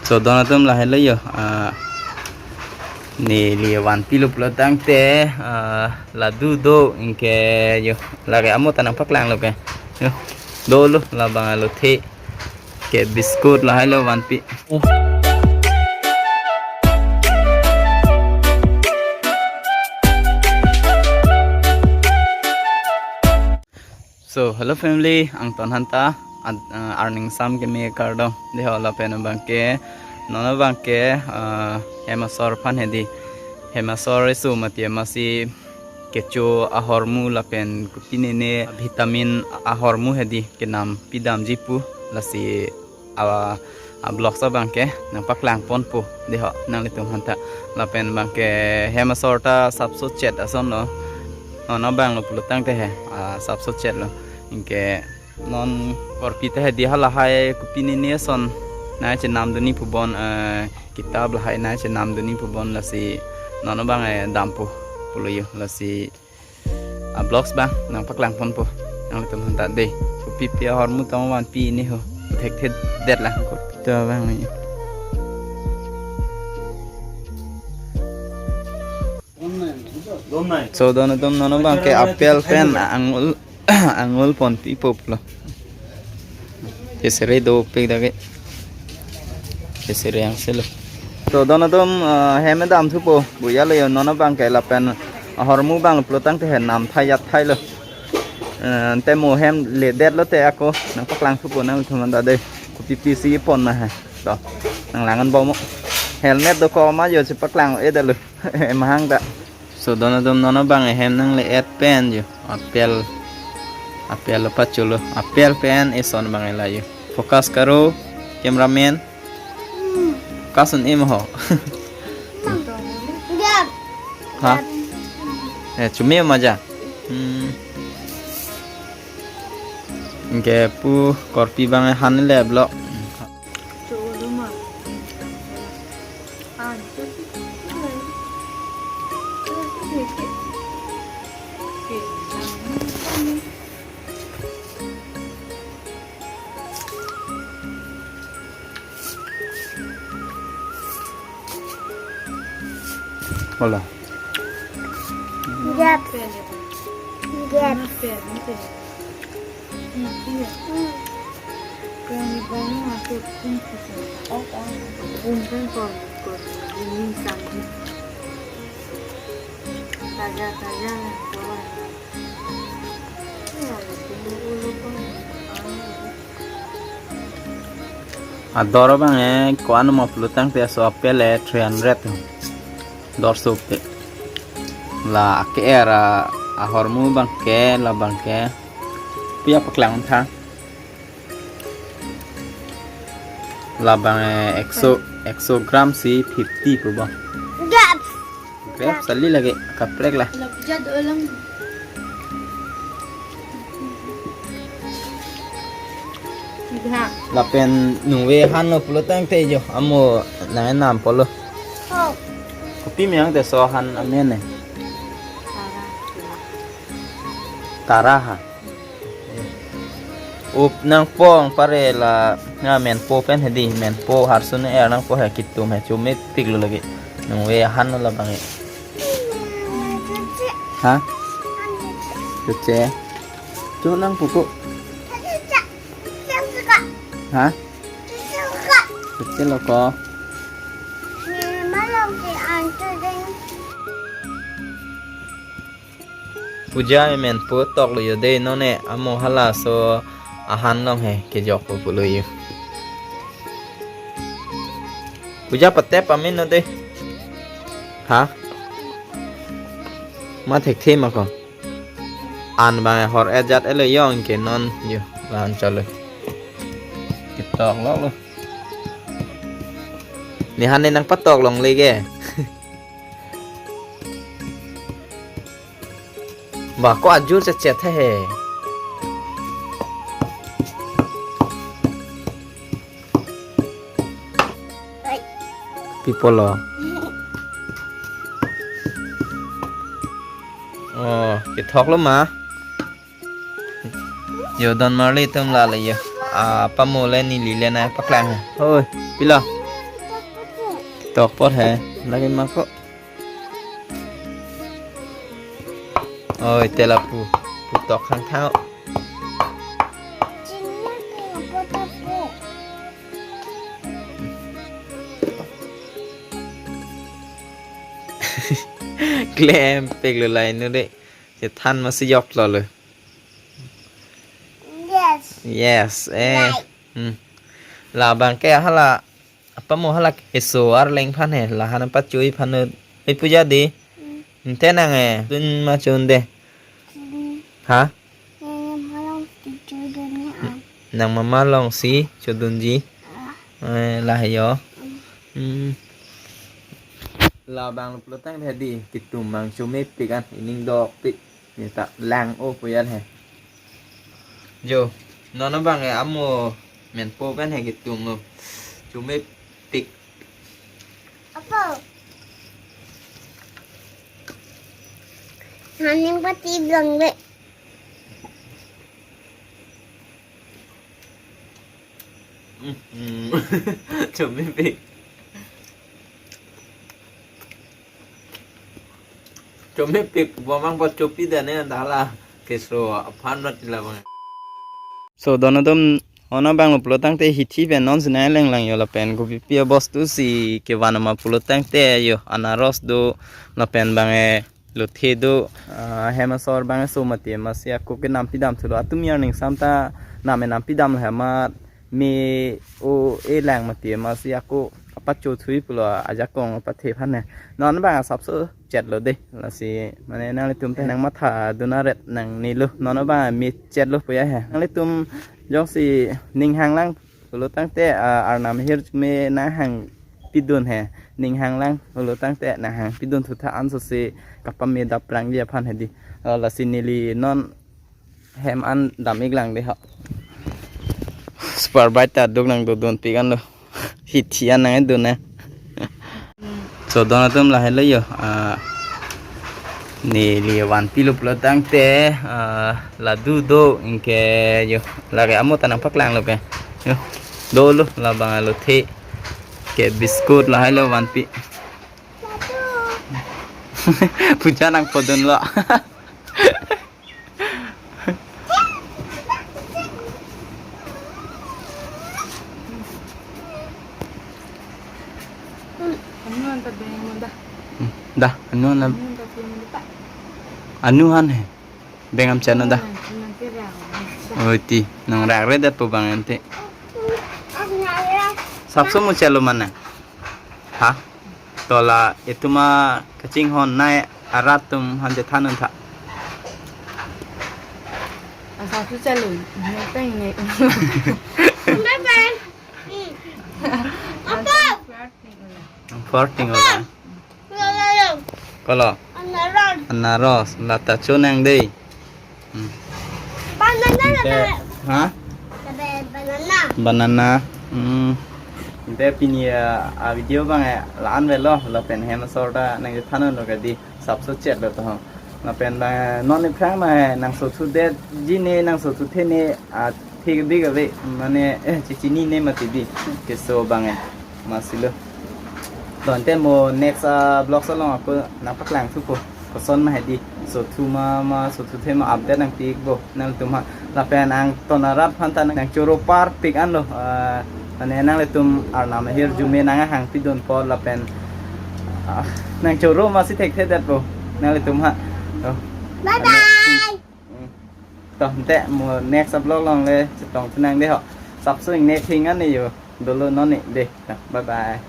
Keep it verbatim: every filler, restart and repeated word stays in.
So don atum lahelo yo, ah, neli vanpilo pulo tangte, ah, ladu do, anke yo lake amo ta nangpaklanglo ke. Yo, dolo labang alo the ke biscuit lahelo vanpi. So hello family, angton aphan ta ad- uh, arning sam keme kardom. Deho lapen abangke, non abangke, uh, hem asor aphan hedi. Hem asor esu mati masi kecho ahormu lapen kopine ne vitamin ahormu hedi kenam pidamji pu, lasi a, a vlogs abangke nangpaklangponpo deho nanglitum aphan ta. Lapen abangke hem asor ta sapso chet asonlo. Non abanglo pulo tangte he, a, sapso chetlo. Anke non korpi ta hedi halahai kopine ne ason nangchenam dunji pu bon, eh, kitab lahai nangchenam dunji pu bon, lasi non abang, eh, dampo pulo yo, lasi a vlogs abang nangpaklangponpo nanglitum aphan ta de. Kopipi ahormu tangte vanpi ne ho. Thekthe detlang kopi to abang ni. So don atum non abangke apple pen angul angul ponpipo pulo. Chesere dopik dake. Chesere angselo. So don atum, eh, hem damthupo, buyalo yo non abangke lapen ahormu abang pulo tangte he nam thai jat thailo. Eh, ante mo hem ledetlo te ako nangpaklangthupo nanglitum aphan ta de. Kopipisi pon ma he. So nanglang-an bom mo. Helmet do ko ma yo chepaklang-edetlo. Mahang ta. So don atum non abang ahem nangle-et pen yo. Apple. Apple lo pacholo. Apple pen eson abang ela yo. Focus karo cameraman. Focus un-e ma ho. Ha? Eh, chumi maja. Hmm. Anke pu korpi abang han le vlog. Hola. Yep. Yep. Taja, taja. Ador abang e ko-an ma pulo tangte so apple e three hundred. Dor sop te. La ake era ahormu abangke, la abangke. Pia paklang tha. Labang, eh, ekso, ekso gram si fifty pu ba. Grapes. Grapes sali lagi kaprek la. Lapjat ulang. Iya. Lapen nungve hanlo pulo tangte jo amo nang nampo lo. Oh. Kopi meyang te so han amen ne. Tara. Tara ha. Up nangpo pare la, na menpo pen hedi, menpo harsun er nangpo he kitum he chumit pik lo lagi. Nungve han lo labang e. Ha? Chuche. Chu nang puku. Ha? Chuche lo ko. Puja amen pu tok lo yo de none amo halaso ahan long he kejok pu pulo yo. Puja patep amen no de. Ha? Ma thekthe ma ko. An bang hor ejat elo yong ke non yo lan chalo. Ketok lo lo. Ni han ne nangpatok longle ke. Ba ko ajur chet chet he. People lo. Oh, kethok lo ma. Yo don marli tum la le yo. Ah, pamo le neli le nangpaklang. Hoi, pilo. Tok apor he, lagi mako. Oi, te lapu, pu tok khang thang. Klempik lo lai nu de. Chethan masi yok lo lo. Yes. Yes, eh. Right. Hmm. Labang ke hala, apa mo hala keso arleng aphan he, lahan apa chui aphan he. Ipu jadi. Hmm. Ante nang eh, dun ma chun de. Hmm. Ha? Nang malong si chui dun ni ah. Nang mama long si chodunji. Ah. Eh, lah yo. Hmm. Hmm. Labang lo pulotangte di, kitum mang chomepik an, ining dokpik. Ni ta lang o puyan he. Jo, non abang e amo menpo pen he kitum lo. Chomepik. Apa? Haning pati bilang be. Hmm. Chomepik. Chomepik, bomang bot chopi dane anta hala keso aphan rat labang. So, don atum, non abang lo pulotangte hithi pen non sinai leng lang yo lapen kopipi abostu si kevan ma pulotangte yo anaros do lapen bang e lothe do, ah, hem asor bang e so mati masi ako ke nampi dam thulo atum yar ning sam ta nam e nampi dam lo hem a me o e lang mati masi ako apacho thui pulo ajakong apathe aphan ne. Non bang asapso chet lo de. Lasi mane nanglitum te nang matha dun aret nang ni lo. Non bang me chet lo puya he. Nanglitum jongsi ning hang lang pulotangte, ah, arnam ahirjume nang hang pidun he. Ning hang lang pulotangte nang hang pidun thutha anso si kapame dap prang dia aphan he di. Ah, lasi neli non hem an dam ik lang de ho. Super bike ta duk nang dodun pik an lo. Hithi an nang dun ne. So don atum lahelo yo. Ah, neli vanpi lo pulotangte, ah, ladu do anke yo. Lake amo ta nang paklang lo ke. Yo. Do lo labang lothe. Ke biscuit lahelo vanpi. Puja nang podun lo. Anu anta beng munda. Hmm, dah, anu anta. Anu anta beng munda, Pak. Anu han he. Beng am chano dah. Anu anta beng munda. Oh, ti, nang rak re dat po bang ante. Sapso mo chalo mana? Ha? Tola itum a kachinghon nai arat atum aphan chethan un tha. Asa tu chalun, ne peng ne. Bye bye. Hmm. Apa? Forting ola. Lo, lo, lo. Kolo. Anaros. Anaros. Lata chonang dei. Hmm. Banana. Ante, labe. Ha? Labe banana. Banana. Hmm. Ante pini, eh, a video bang e la-an velo lapen hem asor ta nang than un lo ke di sapso chet lo to ho. Lapen bang non ni phrang ma nang so thu det ji ne nang so thu the ne a thik dik ave mane, eh, chichini ne mati di keso bang e. Masi lo. To ante mo next, ah, vlog along ako nang paklang thupo. Koson ma he di. So thu ma ma so thu the ma update nang pik bo nangtum ha. Lapen angton arat aphan ta nang choro parpik an lo. Ah, mane nanglitum arnam ahirjume nang hang pidun po lapen, ah, nang choro masi thekthe det po nanglitum ha. To. Bye bye. Hmm. To ante mo next vlog along le chetong thenang de ho. Sapso ing ne thing an ne yo. Dolo non ne de. To, bye bye.